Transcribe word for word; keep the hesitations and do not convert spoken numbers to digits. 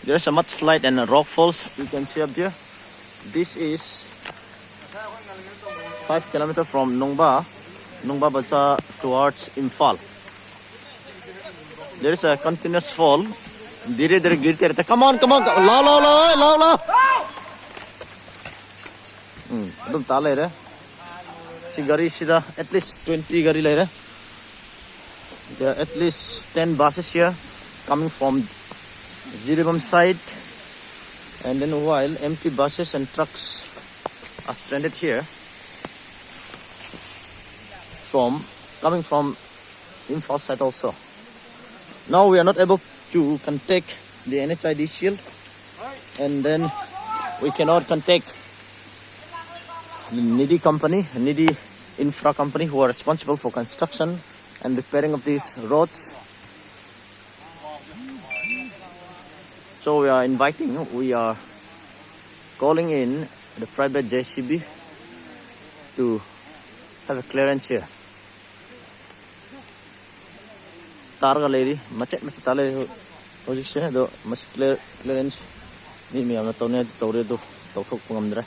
There's a mudslide and a rock falls you can see up there. This is five kilometer from Nungba, Nungba Bazaar towards Imphal. There is a continuous fall. धीरे धीरे गिरते रहते. Come on, come on, come on. लाओ, लाओ, लाओ, लाओ, लाओ. ꯎꯝ, ꯑꯗꯨꯝ ꯇꯥ ꯂꯩꯔꯦ. ꯁꯤ ꯒꯥꯔꯤꯁꯤꯗ at least twenty ꯒꯥꯔꯤ ꯂꯩꯔꯦ. There are at least ten buses here coming from Jiribam side. And then while empty buses and trucks are stranded here from, coming from Imphal side also. Now we are not able to contact the N H I D C L, and then we cannot contact the Nidhi company, Nidhi Infra company, who are responsible for construction and repairing of these roads. So we are inviting, we are calling in the private J C B to have a clearance here. ꯇꯥꯔꯒ ꯂꯩꯔꯤ, ꯃꯆꯦꯠ ꯃꯆꯦꯠ ꯇꯥ ꯂꯩꯔꯤ ꯍꯧꯖꯤꯛꯁꯦ꯫ ꯑꯗꯣ ꯃꯁꯤ clear, clearance ꯃꯤ ꯃꯌꯥꯝꯅ ꯇꯧꯅꯤ ꯍꯥꯏꯗꯤ ꯇꯧꯔꯦ, ꯑꯗꯨ ꯇꯧꯊꯣꯛꯄ ꯉꯝꯗ꯭ꯔꯦ꯫